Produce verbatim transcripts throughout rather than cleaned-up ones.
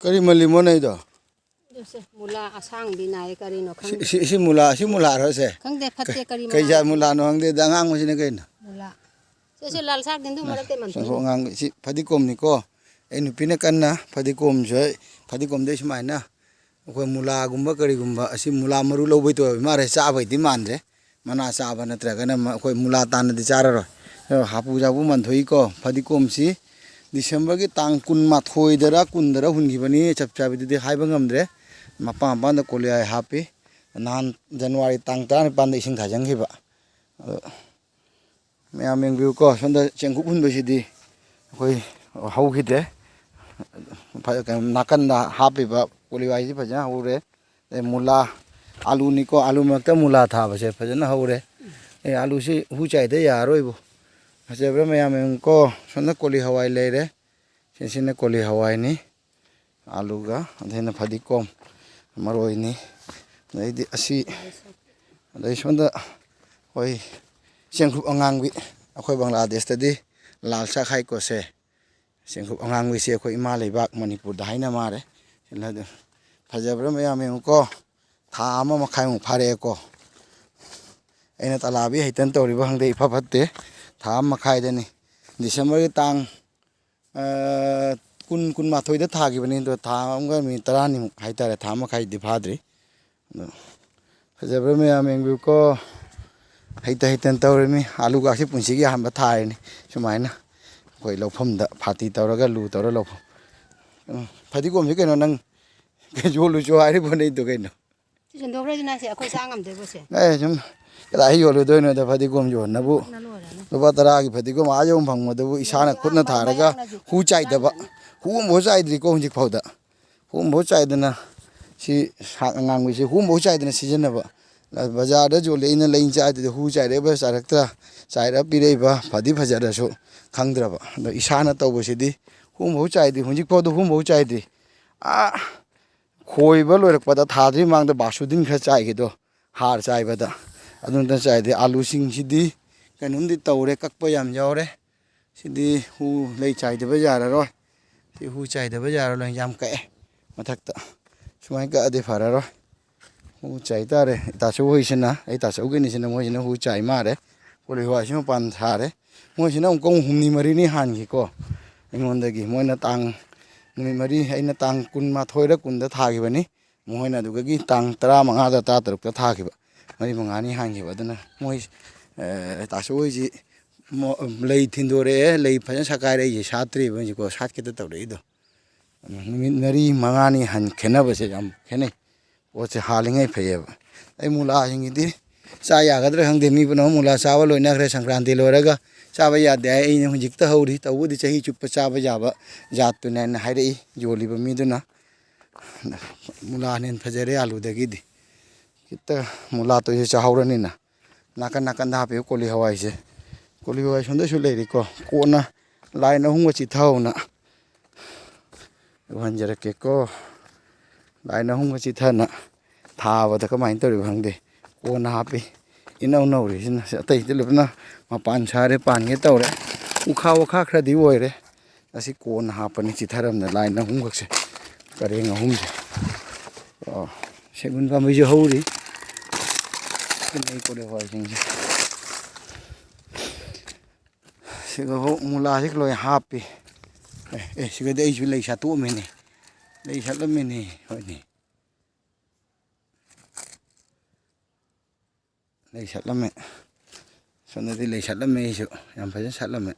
ꯀꯔꯤ ꯃꯜꯂꯤꯃꯣ ꯅꯩꯗꯣ? ꯑꯗꯨꯁꯦ ꯃꯨꯂꯥ ꯑꯁꯥꯡꯕꯤ ꯅꯥꯏ, ꯀꯔꯤꯅꯣ ꯁꯤ, ꯈꯪꯗꯦ꯫ ꯁꯤ, ꯁꯤ ꯃꯨꯂꯥ, ꯁꯤ ꯃꯨꯂꯥꯔꯣ ꯁꯦ? ꯈꯪꯗꯦ, ꯐꯠꯇꯦ, ꯀꯔꯤ ꯀꯩ ꯃꯨꯂꯥ? ꯖꯥꯠ ꯃꯨꯂꯥꯅꯣ ꯈꯪꯗꯦ, ꯑꯗ ꯑꯉꯥꯡꯕꯁꯤꯅ ꯀꯩꯅꯣ? ꯃꯨꯂꯥ꯫ ꯁꯦ, ꯁꯦ, ꯂꯥꯜ ꯁꯥꯛ ꯇꯤꯟꯗꯨ ꯃꯔꯛꯇꯩ ꯃꯟꯊꯣꯛꯏ꯫ ꯁꯦꯡꯗꯣꯛ ꯑꯉꯥꯡꯕ, ꯁꯤ ꯐꯗꯤꯒꯣꯝꯅꯤꯀꯣ꯫ ꯑꯩ ꯅꯨꯄꯤꯅ ꯀꯟꯅ ꯐꯗꯤꯒꯣꯝꯁꯦ, ꯐꯗꯤꯒꯣꯝꯗꯩ ꯁꯨꯃꯥꯏꯅ ꯑꯩꯈꯣꯏ ꯃꯨꯂꯥꯒꯨꯝꯕ ꯀꯔꯤꯒꯨꯝꯕ, ꯑꯁꯤ ꯃꯨꯂꯥ ꯃꯔꯨ ꯂꯧꯕꯩ ꯇꯧꯋꯦꯕ, ꯃꯥꯔꯦ ꯆꯥꯕꯩꯗꯤ ꯃꯥꯟꯗ꯭ꯔꯦ꯫ ꯃꯅꯥ ꯆꯥꯕ ꯅꯠꯇ꯭ꯔꯒꯅ ꯃ-, ꯑꯩꯈꯣꯏ ꯃꯨꯂꯥ ꯇꯥꯟꯅꯗꯤ ꯆꯥꯔꯔꯣꯏ꯫ ꯑꯗꯣ ꯍꯥꯄꯨ ꯆꯥꯕꯨ ꯃꯟꯊꯣꯛꯏꯀꯣ꯫ ꯐꯗꯤꯒꯣꯝꯁꯤ ꯗꯤꯁꯦꯝꯕꯔꯒꯤ ꯇꯥꯡ ꯀꯨꯟꯃꯥꯊꯣꯏꯗꯔ ꯀꯨꯟꯗꯔ ꯍꯨꯟꯈꯤꯕꯅꯤ, ꯆꯞ ꯆꯥꯕꯤꯗꯨꯗꯤ ꯍꯥꯏꯕ ꯉꯝꯗ꯭ꯔꯦ꯫ ꯃꯄꯥꯟ ꯃꯄꯥꯟꯗ ꯀꯣꯂꯤꯌꯥꯏ ꯍꯥꯞꯄꯤ꯫ ꯅꯍꯥꯟ ꯖꯅꯋꯥꯔꯤ ꯇꯥꯡ ꯇꯔꯥꯅꯤꯄꯥꯟꯗ ꯏꯁꯤꯡ ꯊꯥꯖꯤꯟꯈꯤꯕ꯫ ꯑꯗꯣ ꯃꯌꯥꯝ ꯌꯦꯡꯕꯤꯌꯨꯀꯣ, ꯁꯣꯝꯗ ꯆꯦꯡꯀꯨꯞ ꯍꯨꯟꯕꯁꯤꯗꯤ ꯑꯩꯈꯣꯏ ꯍꯧꯈꯤꯗꯦ꯫ ꯐ-, ꯀꯩꯅꯣ, ꯅꯥꯀꯟꯗ ꯍꯥꯞꯄꯤꯕ ꯀꯣꯂꯤꯋꯥꯏꯁꯤ ꯐꯖꯅ ꯍꯧꯔꯦ꯫ ꯑꯗꯩ ꯃꯨꯂꯥ, ꯑꯥꯂꯨꯅꯤꯀꯣ, ꯑꯥꯂꯨ ꯃꯔꯛꯇ ꯃꯨꯂꯥ ꯊꯥꯕꯁꯦ ꯐꯖꯅ ꯍꯧꯔꯦ꯫ ꯑꯦ, ꯑꯥꯂꯨꯁꯤ ꯍꯨ ꯆꯥꯏꯗ ꯌꯥꯔꯣꯏꯕꯨ꯫ ꯐꯖꯕ꯭ꯔꯥ ꯃꯌꯥꯝ ꯌꯦꯡꯉꯨꯀꯣ꯫ ꯁꯣꯝꯗ ꯀꯣꯂꯤ ꯍꯋꯥꯏ ꯂꯩꯔꯦ꯫ ꯁꯤꯁꯤꯅ ꯀꯣꯂꯤ ꯍꯋꯥꯏꯅꯤ꯫ ꯑꯥꯂꯨꯒ, ꯑꯗꯩꯅ ꯐꯗꯤꯒꯣꯝ, ꯃꯔꯣꯏꯅꯤ꯫ ꯑꯗꯩꯗꯤ ꯑꯁꯤ, ꯑꯗꯩ ꯁꯣꯝꯗ ꯑꯩꯈꯣꯏ ꯆꯦꯡꯀꯨꯞ ꯑꯉꯥꯡꯕꯤ, ꯑꯩꯈꯣꯏ ꯕꯪꯒ꯭ꯂꯥꯗꯦꯁꯇꯗꯤ ꯂꯥꯜ ꯁꯥꯛ ꯍꯥꯏꯀꯣ ꯁꯦ꯫ ꯆꯦꯡꯀꯨꯞ ꯑꯉꯥꯡꯕꯤꯁꯦ ꯑꯩꯈꯣꯏ ꯏꯃꯥ ꯂꯩꯕꯥꯛ ꯃꯅꯤꯄꯨꯔꯗ ꯍꯥꯏꯅ ꯃꯥꯜꯂꯦ꯫ ꯁꯤꯅ ꯑꯗꯨꯝ ꯐꯖꯕ꯭ꯔꯥ ꯃꯌꯥꯝ ꯌꯦꯡꯉꯨꯀꯣ꯫ ꯊꯥ ꯑꯃ ꯃꯈꯥꯏꯃꯨꯛ ꯐꯥꯔꯛꯑꯦꯀꯣ꯫ ꯑꯩꯅ ꯇꯂꯥꯕꯤ ꯍꯩꯇꯅ ꯇꯧꯔꯤꯕ ꯈꯪꯗꯦ, ꯏꯐ ꯐꯠꯇꯦ꯫ ꯊꯥ ꯑꯃ ꯃꯈꯥꯏꯗꯅꯤ꯫ ꯗꯤꯁꯦꯝꯕꯔꯒꯤ ꯇꯥꯡ, ꯑ, ꯀꯨꯟ, ꯀꯨꯟꯃꯥꯊꯣꯏꯗ ꯊꯥꯈꯤꯕꯅꯤ꯫ ꯑꯗꯣ ꯊꯥ ꯑꯃꯒ ꯅꯨꯃꯤꯠ ꯇꯔꯥꯅꯤꯃꯨꯛ ꯍꯥꯏꯇꯥꯔꯦ, ꯊꯥ ꯑꯃ ꯃꯈꯥꯏꯗꯤ ꯐꯥꯗ꯭ꯔꯤ꯫ ꯑꯗꯣ ꯐꯖꯕ꯭ꯔꯥ ꯃꯌꯥꯝ ꯌꯦꯡꯕꯤꯌꯨꯀꯣ꯫ ꯍꯩꯇ ꯍꯩꯇꯅ ꯇꯧꯔꯤꯃꯤ꯫ ꯑꯥꯂꯨꯒꯥꯁꯤ ꯄꯨꯟꯁꯤꯒꯤ ꯑꯍꯥꯟꯕ ꯊꯥꯔꯤꯅꯤ ꯁꯨꯃꯥꯏꯅ꯫ ꯑꯩꯈꯣꯏ ꯂꯧꯐꯝꯗ ꯐꯥꯇꯤ ꯇꯧꯔꯒ, ꯂꯨ ꯇꯧꯔꯒ ꯂꯧꯐꯝ꯫ ꯎꯝ, ꯐꯗꯤꯒꯣꯝꯁꯤ ꯀꯩꯅꯣ ꯅꯪ ꯌꯣꯜꯂꯨꯁꯨ ꯍꯥꯏꯔꯤꯕ ꯅꯩꯗꯣ ꯀꯩꯅꯣ? ꯁꯤ ꯁꯦꯟꯗꯣꯛꯈ꯭ꯔꯁꯤꯅ ꯁꯤ ꯑꯩꯈꯣꯏ ꯆꯥ ꯉꯝꯗꯣꯏꯕꯁꯦ? ꯑꯦ, ꯁꯨꯝ ꯀꯗꯥꯏ ꯌꯣꯜꯂꯨꯗꯣꯏꯅꯣꯗ, ꯐꯗꯤꯒꯣꯝ ꯌꯣꯟꯅꯕꯨ ꯐꯠꯅ ꯂꯣꯏꯔꯅꯤ꯫ ꯂꯨꯄꯥ ꯇꯔꯥꯒꯤ ꯐꯗꯤꯒꯣꯝ ꯑꯥ ꯌꯧ ꯐꯪꯕꯗꯨꯕꯨ ꯏꯁꯥꯅ ꯌꯥꯝ ꯈꯨꯠꯅ ꯄꯪꯕ ꯊꯥꯔꯒ ꯌꯥꯎꯅꯁꯨ ꯍꯨ ꯆꯥꯏꯗꯕ, ꯌꯥꯝ ꯍꯨ ꯑꯃꯐꯥꯎ ꯆꯥꯏꯗ꯭ꯔꯤꯀꯣ ꯍꯧꯖꯤꯛꯐꯥꯎꯗ꯫ ꯍꯨ ꯑꯃꯐꯥꯎ ꯆꯥꯏꯗꯅ ꯁꯤ ꯁꯥꯛ ꯑꯉꯥꯡꯕꯁꯤ ꯍꯨ ꯑꯃꯐꯥꯎ ꯆꯥꯏꯗꯅ ꯁꯤꯖꯤꯟꯅꯕ꯫ ꯕꯖꯥꯔꯗ ꯌꯣꯜꯂꯤ ꯑꯩꯅ ꯂꯩ ꯆꯥꯏꯗꯨꯗꯤ ꯍꯨ ꯆꯥꯏꯔꯛꯏꯕ꯭ꯔꯥ ꯆꯥꯏꯔꯛꯇ꯭ꯔꯥ, ꯆꯥꯏꯔ ꯄꯤꯔꯛꯏꯕ ꯐꯗꯤ ꯐꯖꯔꯁꯨ ꯈꯪꯗ꯭ꯔꯕ꯫ ꯑꯗꯣ ꯏꯁꯥꯅ ꯇꯧꯕꯁꯤꯗꯤ ꯍꯨ ꯑꯃꯐꯥꯎ ꯆꯥꯏꯗ꯭ꯔꯤ, ꯍꯧꯖꯤꯛꯐꯥꯎꯗ ꯍꯨ ꯑꯃꯐꯥꯎ ꯆꯥꯏꯗ꯭ꯔꯤ꯫ ꯑꯥ, ꯈꯣꯏꯕ ꯂꯣꯏꯔꯛꯄꯗ ꯊꯥꯗ꯭ꯔꯤ ꯃꯃꯥꯡꯗ ꯕꯥꯁꯨꯗꯤꯟ ꯈꯔ ꯆꯥꯏꯒꯦꯗꯣ, ꯍꯥꯔ ꯆꯥꯏꯕꯗ꯫ ꯑꯗꯨ ꯅꯠꯇ ꯆꯥꯏꯗꯦ꯫ ꯑꯥꯂꯨꯁꯤꯡꯁꯤꯗꯤ ꯀꯩꯅꯣꯝꯗꯤ ꯇꯧꯔꯦ, ꯀꯛꯄ ꯌꯥꯝ ꯌꯥꯎꯔꯦ꯫ ꯁꯤꯗꯤ ꯍꯨ ꯂꯩ ꯆꯥꯏꯗꯕ ꯌꯥꯔꯔꯣꯏ꯫ ꯁꯤ ꯍꯨ ꯆꯥꯏꯗꯕ ꯌꯥꯔꯣꯏ, ꯂꯣꯏ ꯌꯥꯝ ꯀꯛꯑꯦ ꯃꯊꯛꯇ꯫ ꯁꯨꯃꯥꯏꯅ ꯀꯛꯑꯗꯤ ꯐꯔꯔꯣꯏ꯫ ꯍꯨ ꯆꯥꯏ ꯇꯥꯔꯦ꯫ ꯏꯇꯥꯆꯧ ꯍꯣꯏꯁꯤꯅ, ꯑꯩ ꯇꯥꯆꯧꯒꯤꯅꯤꯁꯤꯅ ꯃꯣꯏꯁꯤꯅ ꯍꯨ ꯆꯥꯏ ꯃꯥꯜꯂꯦ꯫ ꯀꯣꯂꯤ ꯍꯋꯥꯏꯁꯤ ꯃꯄꯥꯟ ꯁꯥꯔꯦ꯫ ꯃꯣꯏꯁꯤꯅ ꯑꯃꯨꯛꯀ ꯑꯃꯨꯛ ꯍꯨꯝꯅꯤ ꯃꯔꯤꯅꯤ ꯍꯥꯟꯈꯤꯀꯣ ꯑꯩꯉꯣꯟꯗꯒꯤ꯫ ꯃꯣꯏꯅ ꯇꯥꯡ, ꯅꯨꯃꯤꯠ ꯃꯔꯤ, ꯑꯩꯅ ꯇꯥꯡ ꯀꯨꯟꯃꯥꯊꯣꯏꯔ ꯀꯨꯟꯗ ꯊꯥꯈꯤꯕꯅꯤ꯫ ꯃꯈꯣꯏꯅ ꯑꯗꯨꯗꯒꯤ ꯇꯥꯡ ꯇꯔꯥꯃꯉꯥꯗ, ꯇꯔꯥꯇꯔꯨꯛꯇ ꯊꯥꯈꯤꯕ꯫ ꯃꯔꯤ ꯃꯉꯥꯅꯤ ꯍꯥꯟꯈꯤꯕ꯫ ꯑꯗꯨꯅ ꯃꯣꯏ, ꯑ, ꯇꯥꯆꯧ ꯍꯣꯏꯁꯤ ꯃꯣ-, ꯂꯩ ꯊꯤꯟꯗꯣꯔꯛꯑꯦ, ꯂꯩ ꯐꯖꯅ ꯁꯥꯠꯀꯥꯏꯔꯦ꯫ ꯑꯩꯁꯦ ꯁꯥꯠꯇ꯭ꯔꯤꯕ ꯍꯧꯖꯤꯛꯀꯣ, ꯁꯥꯠꯀꯦꯗ ꯇꯧꯔꯛꯏꯗꯣ꯫ ꯅꯨꯃꯤꯠ ꯃꯔꯤ ꯃꯉꯥꯅꯤ ꯍꯟ-, ꯈꯦꯠꯅꯕꯁꯦ ꯌꯥꯝ ꯈꯦꯠꯅꯩ꯫ ꯄꯣꯠꯁꯦ ꯍꯥꯜꯂꯤꯉꯩ ꯐꯩꯌꯦꯕ꯫ ꯑꯩ ꯃꯨꯂꯥꯁꯤꯡꯒꯤꯗꯤ ꯆꯥ ꯌꯥꯒꯗ꯭ꯔꯥ ꯈꯪꯗꯦ, ꯃꯤ ꯄꯨꯝꯅꯃꯛ ꯃꯨꯂꯥ ꯆꯥꯕ ꯂꯣꯏꯅꯈ꯭ꯔꯦ꯫ ꯁꯪꯀ꯭ꯔꯥꯟꯇꯤ ꯂꯣꯏꯔꯒ ꯆꯥꯕ ꯌꯥꯗꯦ ꯍꯥꯏ꯫ ꯑꯩꯅ ꯍꯧꯖꯤꯛꯇ ꯍꯧꯔꯤ, ꯇꯧꯕꯨꯗꯤ ꯆꯍꯤ ꯆꯨꯞꯄ ꯆꯥꯕ ꯌꯥꯕ ꯖꯥꯠꯇꯨꯅꯦꯅ ꯍꯥꯏꯔꯛꯏ ꯌꯣꯜꯂꯤꯕ ꯃꯤꯗꯨꯅ꯫ ꯃꯨꯂꯥꯅ ꯍꯦꯟꯅ ꯐꯖꯔꯦ ꯑꯂꯨꯗꯒꯤꯗꯤ꯫ ꯈꯤꯇ ꯃꯨꯂꯥ ꯇꯧꯔꯤꯁꯦ ꯆꯥꯍꯧꯔꯅꯤꯅ꯫ ꯅꯥꯀꯟ ꯅꯥꯀꯟꯗ ꯍꯥꯞꯄꯤꯕ ꯀꯣꯂꯤ ꯍꯋꯥꯏꯁꯦ꯫ ꯀꯣꯂꯤ ꯍꯋꯥꯏ ꯁꯣꯝꯗꯁꯨ ꯂꯩꯔꯤꯀꯣ꯫ ꯀꯣꯟꯅ line ꯑꯍꯨꯝꯒ ꯆꯤꯊꯍꯧꯅ꯫ ꯎꯍꯟꯖꯔꯛꯀꯦꯀꯣ꯫ Line ꯑꯍꯨꯝꯒ ꯆꯤꯊꯅ ꯊꯥꯕꯗ ꯀꯃꯥꯏꯅ ꯇꯧꯔꯤꯕ ꯈꯪꯗꯦ꯫ ꯀꯣꯟꯅ ꯍꯥꯞꯄꯤ꯫ ꯏꯅꯧ ꯅꯧꯔꯤꯁꯤꯅ꯫ ꯁꯤ ꯑꯇꯩꯗꯤ ꯂꯣꯏꯅ ꯃꯄꯥꯟ ꯁꯥꯔꯦ, ꯄꯥꯟꯒꯦ ꯇꯧꯔꯦ꯫ ꯎꯈꯥ ꯋꯥꯈꯥ ꯈꯔꯗꯤ ꯑꯣꯏꯔꯦ꯫ ꯑꯁꯤ ꯀꯣꯟꯅ ꯍꯥꯞꯄꯅꯤ ꯆꯤꯊꯔꯝꯗ line ꯑꯍꯨꯝꯈꯛꯁꯦ꯫ ꯄꯔꯦꯡ ꯑꯍꯨꯝꯁꯦ꯫ ꯑꯣ, ꯁꯦꯒꯨꯟ ꯄꯥꯝꯕꯤꯁꯨ ꯍꯧꯔꯤ꯫ ꯀꯣꯂꯤ ꯍꯋꯥꯏꯁꯤꯡꯁꯦ꯫ ꯁꯤꯒ ꯍꯣ ꯃꯨꯂꯥꯁꯤ ꯂꯣꯏ ꯍꯥꯞꯄꯤ꯫ ꯑꯦ, ꯑꯦ, ꯁꯤꯒꯗꯤ ꯑꯩꯁꯨ ꯂꯩ ꯁꯥꯠꯇꯣꯛꯑꯝꯃꯤꯅꯦ꯫ ꯂꯩ ꯁꯥꯠꯂꯝꯃꯤꯅꯦ꯫ ꯍꯣꯏꯅꯦ꯫ ꯂꯩ ꯁꯥꯠꯂꯝꯃꯦ꯫ ꯁꯣꯝꯗꯗꯤ ꯂꯩ ꯁꯥꯠꯂꯝꯃꯦ ꯑꯩꯁꯨ꯫ ꯌꯥꯝ ꯐꯖꯅ ꯁꯥꯠꯂꯝꯃꯦ꯫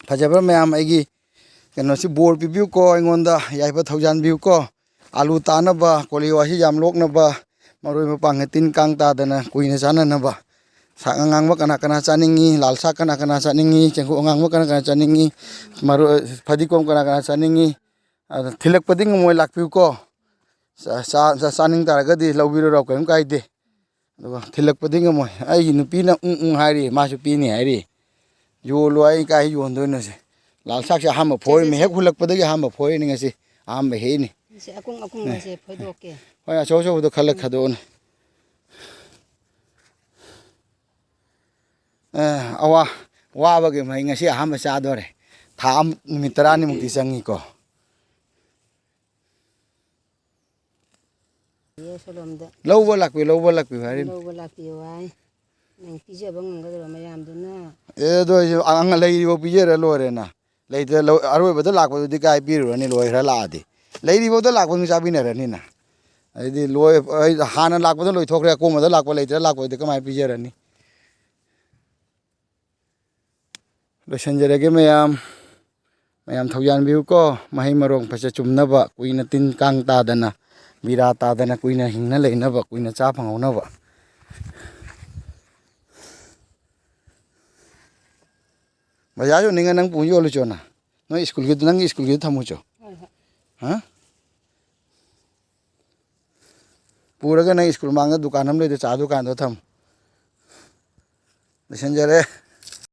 ꯐꯖꯕ꯭ꯔꯥ ꯃꯌꯥꯝ? ꯑꯩꯒꯤ ꯀꯩꯅꯣꯁꯤ ꯕꯣꯔ ꯄꯤꯕꯤꯌꯨꯀꯣ ꯑꯩꯉꯣꯟꯗ, ꯌꯥꯏꯐ ꯊꯧꯖꯥꯟꯕꯤꯌꯨꯀꯣ꯫ ꯑꯥꯂꯨ ꯇꯥꯅꯕ, ꯀꯣꯂꯤ ꯍꯋꯥꯏꯁꯤ ꯌꯥꯝ ꯂꯣꯛꯅꯕ, ꯃꯔꯣꯏ ꯃꯄꯥꯡꯒ ꯇꯤꯟ ꯀꯥꯡ ꯇꯥꯗꯅ ꯀꯨꯏꯅ ꯆꯥꯅꯅꯕ꯫ ꯁꯥꯛ ꯑꯉꯥꯡꯕ ꯀꯅꯥ ꯀꯅꯥ ꯆꯥꯅꯤꯡꯉꯤ? ꯂꯥꯜ ꯁꯥꯛ ꯀꯅꯥ ꯀꯅꯥ ꯆꯥꯅꯤꯡꯉꯤ? ꯆꯦꯡꯀꯨꯞ ꯑꯉꯥꯡꯕ ꯀꯅꯥ ꯀꯅꯥ ꯆꯥꯅꯤꯡꯉꯤ? ꯃꯔꯣꯏ, ꯐꯗꯤꯒꯣꯝ ꯀꯅꯥ ꯀꯅꯥ ꯆꯥꯅꯤꯡꯉꯤ? ꯑꯗ ꯊꯤꯜꯂꯛꯄꯗꯤ ꯉꯝꯃꯣꯏ, ꯂꯥꯛꯄꯤꯌꯨꯀꯣ꯫ ꯆꯥ-, ꯆꯥ-, ꯆꯥ-, ꯆꯥꯅꯤꯡ ꯇꯥꯔꯒꯗꯤ ꯂꯧꯕꯤꯔꯔꯥꯎ, ꯀꯔꯤꯝ ꯀꯥꯏꯗꯦ꯫ ꯑꯗꯨꯒ ꯊꯤꯜꯂꯛꯄꯗꯤ ꯉꯝꯃꯣꯏ꯫ ꯑꯩꯒꯤ ꯅꯨꯄꯤꯅ ꯎꯪ ꯎꯪ ꯍꯥꯏꯔꯤ, ꯃꯥꯁꯨ ꯄꯤꯅꯤ ꯍꯥꯏꯔꯤ꯫ ꯌꯣꯜꯂꯨ ꯍꯥꯏ, ꯀꯥꯏ ꯌꯣꯟꯗꯣꯏꯅꯣ ꯁꯦ? ꯂꯥꯜ ꯁꯥꯛꯁꯦ ꯑꯍꯥꯟꯕ ꯁꯦ, ꯁꯦ, ꯐꯣꯏꯔꯤꯃꯤ, ꯁꯦ꯫ ꯍꯦꯛ ꯍꯨꯜꯂꯛꯄꯗꯒꯤ ꯑꯍꯥꯟꯕ ꯐꯣꯏꯔꯤꯅꯤ ꯉꯁꯤ꯫ ꯑꯍꯥꯟꯕ ꯍꯦꯛꯏꯅꯤ꯫ ꯁꯦ, ꯑꯀꯨꯡ ꯑꯀꯨꯡꯕꯁꯦ ꯐꯣꯏꯗꯣꯛꯀꯦ꯫ ꯍꯣꯏ, ꯑꯆꯧ ꯑꯆꯧꯕꯗꯣ ꯈꯜꯂ ꯎꯝ꯫ ꯈꯥꯏꯗꯣꯛꯑꯣꯅꯦ꯫ ꯑꯦ, ꯑꯋꯥ-, ꯋꯥꯕꯒꯤ ꯃꯍꯩ ꯉꯁꯤ ꯑꯍꯥꯟꯕ ꯆꯥꯗꯣꯔꯦ꯫ ꯊꯥ ꯑꯃ, ꯅꯨꯃꯤꯠ ꯇꯔꯥꯅꯤꯃꯨꯛꯇꯤ ꯆꯪꯉꯤꯀꯣ꯫ ꯌꯦ ꯁꯣꯂꯣꯝꯗ ꯂꯧꯕ ꯂꯥꯛꯄꯤꯌꯨ, ꯂꯧꯕ ꯂꯥꯛꯄꯤꯌꯨ ꯍꯥꯏꯔꯤꯅꯤ꯫ ꯂꯧꯕ ꯂꯥꯛꯄꯤꯌꯨ ꯍꯥꯏ꯫ ꯅꯪ ꯄꯤꯖꯕ ꯉꯝꯒꯗ꯭ꯔꯣ ꯃꯌꯥꯝꯗꯨꯅ? ꯑꯦ, ꯑꯗꯨ ꯑꯣꯏꯁꯨ ꯑꯉꯥꯡ ꯂꯩꯔꯤꯕꯧ ꯄꯤꯖꯔ ꯂꯣꯏꯔꯦꯅ꯫ ꯂꯩꯇ-, ꯂꯧ-, ꯑꯔꯣꯏꯕꯗ ꯂꯥꯛꯄꯗꯨꯗꯤ ꯀꯥꯏ ꯄꯤꯔꯨꯔꯅꯤ, ꯂꯣꯏꯈ꯭ꯔ ꯂꯥꯛꯑꯗꯤ꯫ ꯂꯩꯔꯤꯕꯧꯗ ꯂꯥꯛꯄꯗꯨ ꯆꯥꯕꯤꯅꯔꯅꯤꯅ꯫ ꯑꯗꯩꯗꯤ ꯂꯣꯏ-, ꯑꯩ ꯍꯥꯟꯅ ꯂꯥꯛꯄꯗ ꯂꯣꯏꯊꯣꯛꯈ꯭ꯔꯦ, ꯑꯀꯣꯝꯕꯗ ꯂꯥꯛꯄ ꯂꯩꯇ꯭ꯔ ꯂꯥꯛꯄꯗꯨꯗꯤ ꯀꯃꯥꯏꯅ ꯄꯤꯖꯔꯅꯤ? ꯂꯣꯏꯁꯤꯟꯖꯔꯒꯦ ꯃꯌꯥꯝ꯫ ꯃꯌꯥꯝ ꯊꯧꯖꯥꯟꯕꯤꯌꯨꯀꯣ꯫ ꯃꯍꯩ ꯃꯔꯣꯡ ꯐꯖ ꯆꯨꯝꯅꯕ, ꯀꯨꯏꯅ ꯇꯤꯟ ꯀꯥꯡ ꯇꯥꯗꯅ, ꯕꯤꯔꯥ ꯇꯥꯗꯅ, ꯀꯨꯏꯅ ꯍꯤꯡꯅ ꯂꯩꯅꯕ, ꯀꯨꯏꯅ ꯆꯥ ꯐꯪꯍꯧꯅꯕ꯫ ꯕꯖꯥꯔ ꯌꯣꯟꯅꯤꯡꯉ ꯅꯪ ꯄꯨ ꯌꯣꯜꯂꯨꯆꯣꯅ꯫ ꯅꯣꯏ ꯁ꯭ꯀꯨꯜꯒꯤꯗꯨ, ꯅꯪꯒꯤ ꯁ꯭ꯀꯨꯜꯒꯤꯗꯨ ꯊꯝꯃꯨꯆꯣ꯫ ꯍꯣꯏ ꯍꯣꯏ꯫ ꯍꯥ? ꯄꯨꯔꯒ ꯅꯪ ꯁ꯭ꯀꯨꯜ ꯃꯥꯡꯗ ꯗꯨꯀꯥꯟ ꯑꯃ ꯂꯩꯗꯣ, ꯆꯥ ꯗꯨꯀꯥꯟꯗꯣ ꯊꯝꯃꯨ꯫ ꯂꯣꯏꯁꯤꯟꯖꯔꯦ꯫